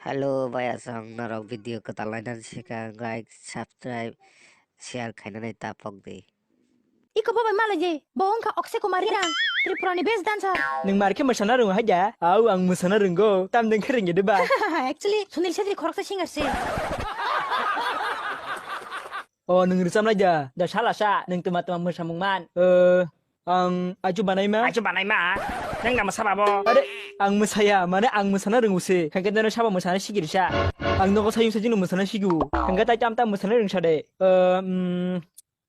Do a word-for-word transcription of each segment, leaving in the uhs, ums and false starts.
Hello, bai asong norok video kwtal nainani swkang like, subscribe, share khainani tapok di. Iko bo bai malai je, bo wngkha Akshay Kumar Reang, Tripura ni best dancer. Nwng mar khe mwsana rwngo hai da? Au, ang mwsana rwngo. Tamni wngkhe rwngya de ba? Actually, Sunil Chhetri khoroksa singer se. O, nwng rwchapnai da? Da sala sa, nwng twma twma mwsamung man. O, ang achu banaima. Achu banaima? Nwng da mwsa babo? Are, ang mwsaya, mane ang mwsana rwngo se. Khankhe nono sabo mwsana sigi risa. Ang nogo sayung sajino mwsana sigo. Khankhe tai tam tam mwsana rwngsa de. O, mm,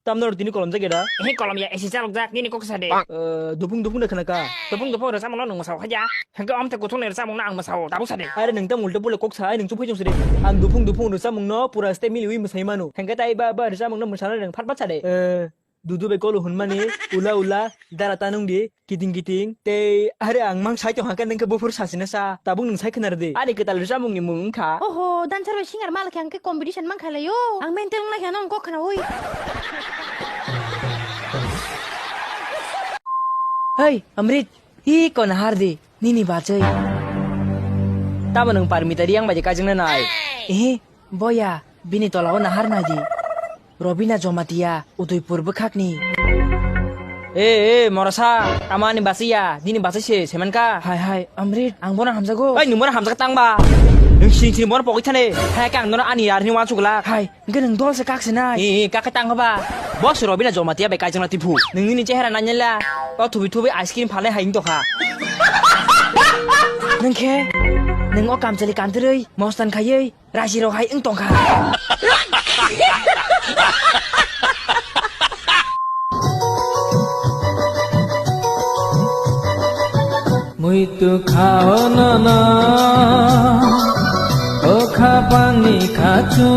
Tamno tini kolom jageda? He kolom ya, esi chalok jak, nini kok sa de. Eh, dupung dupung da khna ka. Dupung dupung rwchapmung no nwng mwsao khaja. Hengke omte kuthung ni rwchapmung no ang mwsao, tabuk sa de. Are nwng tamo ulta pule kok sa, ai nwng chukphai chong side. Ang dupung dupung rwchapmung no pura step mili wi mwsai manu. Hengke tai ba, ba rwchapmung no mwsana nwng phat phat sa de. Eh, dudu be kolo hunmani, ula ula, dara tanung di. Kiting kiting, tei are ang mang sai tongkha khe nwng khe buphuru sasina sa, tabuk nwng sai khna rwdi. Ani kwtal rwchapmungni mung wngkha. Oho, dancer bai singer malakhe ang khe competition mankha lai o. Ang mental wnglaikha nwng kok khnaui. Hei, Amrit, hi ko nahar di, nini bachai. Tamo nwng Parmita Reang bai kaijakna nai. Ehe, Boya, bini tolao nahar nai di. Robina Jomatia, Udaipur bwkhakni. E, e, morasa, tamo ani bachai ya, nini bachai se, semen ka? Hai, hai, Amrit, ang bono hamjago. Oi, nwng bono hamjak tang ba? Nwng sini sini bono pogwi thane. Hai, khe ang nono ani yarni wansuk glak. Hai, hwnkhe nwng dol se kak se nai. E, e, kak khe tang ba? Boss Robina Jomatia bai kaijakna tiphu. Nwng nini chehara nai nai la. O thubi thubi ice cream phalai hai wng tokha. Nwng khe, nwng o kamchali kantirwi, mostan khaiwi, Raji rok hai wng tongkha. Muitu khao nono, o khapangni khachu,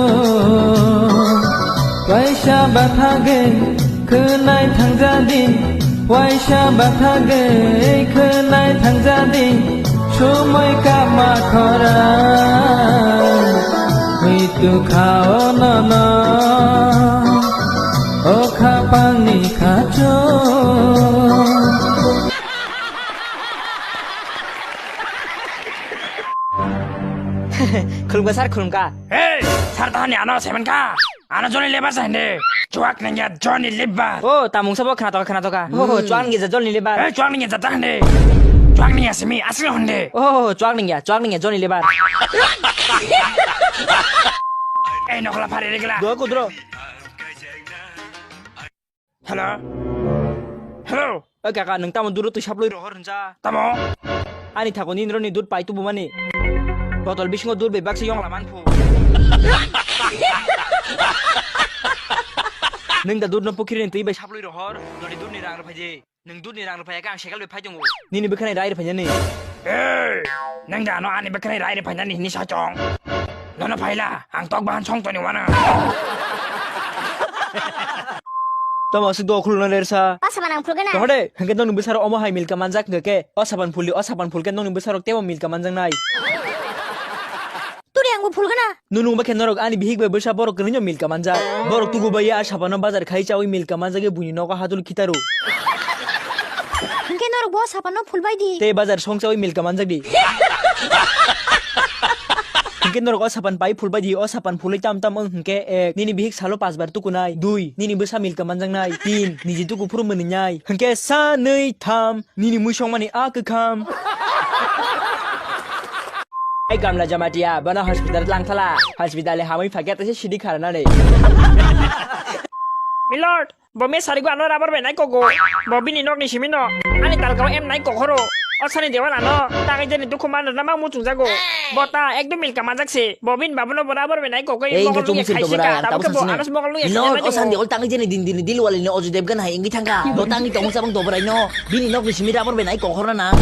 waisa bathagwi khwnai thangjadi, waisa bathagwi khwnai thangjadi. Sumui kama khorang, muitu khao nono, o khapangni khachu. Khulumkha sir, khulumkha. Hey, sir, tahani ano semen ka? Ano Johnny Lever sa hindi. Chuak nengya Johnny Lever. Oh, tamung sabo khna toka, khna toka. Oh, hmm. Chuak nengya Johnny Lever. Eh, chuak nengya jata hindi. Chuak nengya simi asli hindi. Oh, chuak nengya, chuak nengya Johnny Lever. Eh, nokla phari regla. Dua kudro. Hello? Hello? O kaka, nwng tamo duro twi saplui rohor hwnsa? Tamo? Ani thago nini roni dud pai tubumani. Botol bisingo dud bai baksa yongla manphu. Nwng da dud no pukhiri ni twi bai saplui rohor, noni dud ni rang rwphai di. Nwng dud ni rang rwphai khe ang cycle bai phai tongo. Nini bwkhani rai rwphai nani. Hey! Nwng da ano ani bwkhani rai rwphai nani hinwi sa chong? Nono phaila, ang tok bahan song toni wana. Tamo aswk do khulno lersa. O saban ang phulgana. Tohode, hwnkhe nokni bwsarok omo hai milka manjak hwnkhe, o saban phuldi, o saban phulkhe nokni bwsarok tebo milka manjaknai. Turi ang bo phulgana. Nunu bakhe norok ani bihik bai bwsa borok kwrwino milka manjak. Borok tugu bai a sabano bazar khai chawi milka manjak buini nogo hadul khitaru. Hwnkhe norok bo sabano phulbai di. Tei bazar song chawi milka manjak di. Hwnkhe norok o sapan pai phulbai di, o sapan phulwi tam tam wng hwnkhe ek, nini bihik salo pas bar tukunai, dui, nini bwsa milka manjaknai, tin, niji tuku phuru mwnwi nai, hwnkhe sa nwi tham, nini mui songmani a kwkham. Ai gamla jamatia, bono hospital lang thala, hospital ni hamwi phakya tese sidi kharanani. Milord, Bo me sarigo ano rubber bai nai kogo. Bo bini nokni simi no. Ani talkao em nai kokhoro. O sani dewal ano. Tangwi jani dukhu man rwna mang muchung jago. Bo ta ekdom milka manjak se. Bo bini babuno bo rubber bai nai kogwi. Ei, mokol nungya khaisi ka. Tabuk khe bo anos mokol nungya khaisi. Lord, o sani dewal tangwi jani din din dil wali no ojo debgan hai ingwi thangka. Bo tangwi tongsa bang dobrai no. Bini nokni simi rubber bai nai kokhorna na.